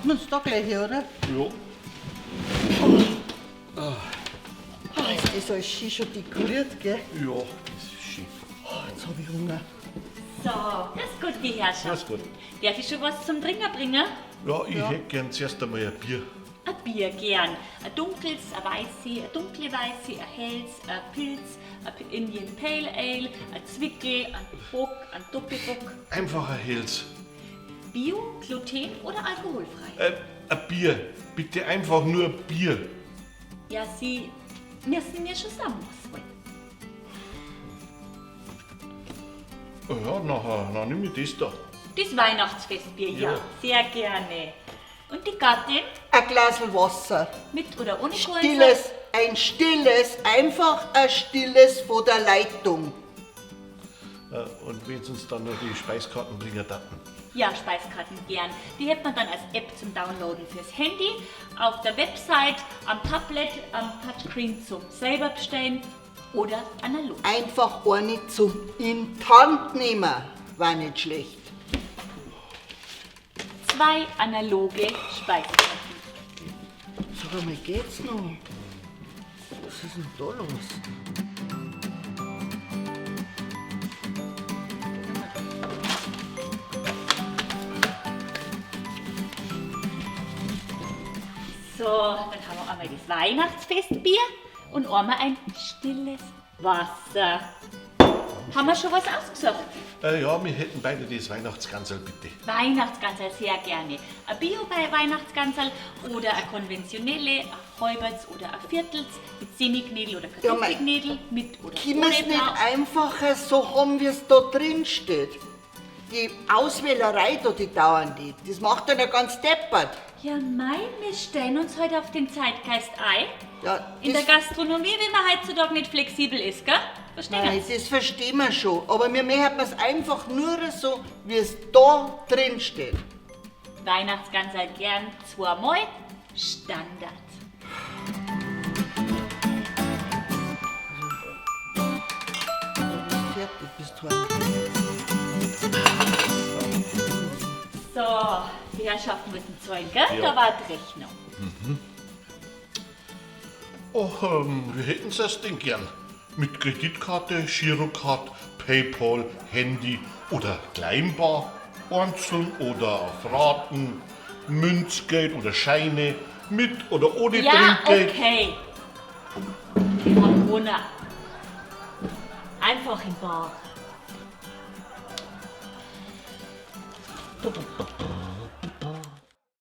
wir uns da gleich her, oder? Ja. Ah, ist das alles schön schon dekoriert, gell? Ja, das ist schön. Oh, jetzt hab ich Hunger. So, das ist gut, die Herrschaft. Grüß Gott. Darf ich schon was zum Trinken bringen? Ja, ich hätte gern zuerst einmal ein Bier. Ein Bier gern. Ein dunkles, ein weiße, ein dunkle weiße, ein helles, ein Pilz, ein Indian Pale Ale, ein Zwickel, ein Bock, ein Doppelbock. Einfach ein helles. Bio, Gluten oder alkoholfrei? Ein Bier. Bitte einfach nur ein Bier. Ja, Sie müssen mir schon sagen, was Sie wollen. Oh ja, nachher, dann nehme ich das da. Das Weihnachtsfestbier, ja. Ja. Sehr gerne. Und die Gattin? Ein Glas Wasser. Mit oder ohne Kohlensäure? Stilles, ein stilles, einfach ein stilles von der Leitung. Und wenn Sie uns dann noch die Speiskarten bringen daten. Ja, Speiskarten gern. Die hätte man dann als App zum Downloaden fürs Handy, auf der Website, am Tablet, am Touchscreen zum selber bestellen oder analog. Einfach eine zum in die Hand nehmen, war nicht schlecht. 2 analoge Speiskarten. Sag einmal, geht's noch? Was ist denn da los? So, dann haben wir einmal das Weihnachtsfestbier und einmal ein stilles Wasser. Haben wir schon was ausgesucht? Ja, wir hätten beide das Weihnachtsganserl, bitte. Weihnachtsganserl sehr gerne. Ein Bio-Weihnachtsganserl oder eine konventionelle, ein Halberts oder ein Viertels mit Semiknädel oder Ja, mei. Kartoffelknädel mit oder Können wir's ohne nicht Blau. einfacher so haben, wie's da drin steht? Die Auswählerei da, die dauern die. Das macht dann ja ganz deppert. Ja, mei, wir stellen uns heute auf den Zeitgeist ein. Ja, in der das Gastronomie, wenn man heutzutage nicht flexibel ist, gell? Verstehen Nein, Sie? das verstehen wir schon. Aber wir möchten es einfach nur so, wie es da drin steht. Weihnachtsganserl gern zweimal Standard. Du bist fertig, bist du. So, die Herrschaften müssen zahlen, gell? Ja. Da war die Rechnung. Ach, wir hätten es denn gern. Mit Kreditkarte, Girocard, PayPal, Handy oder Kleinbar, einzeln oder auf Raten, Münzgeld oder Scheine, mit oder ohne Ja, Trinkgeld. okay. Wir haben gewonnen. Einfach im Bar.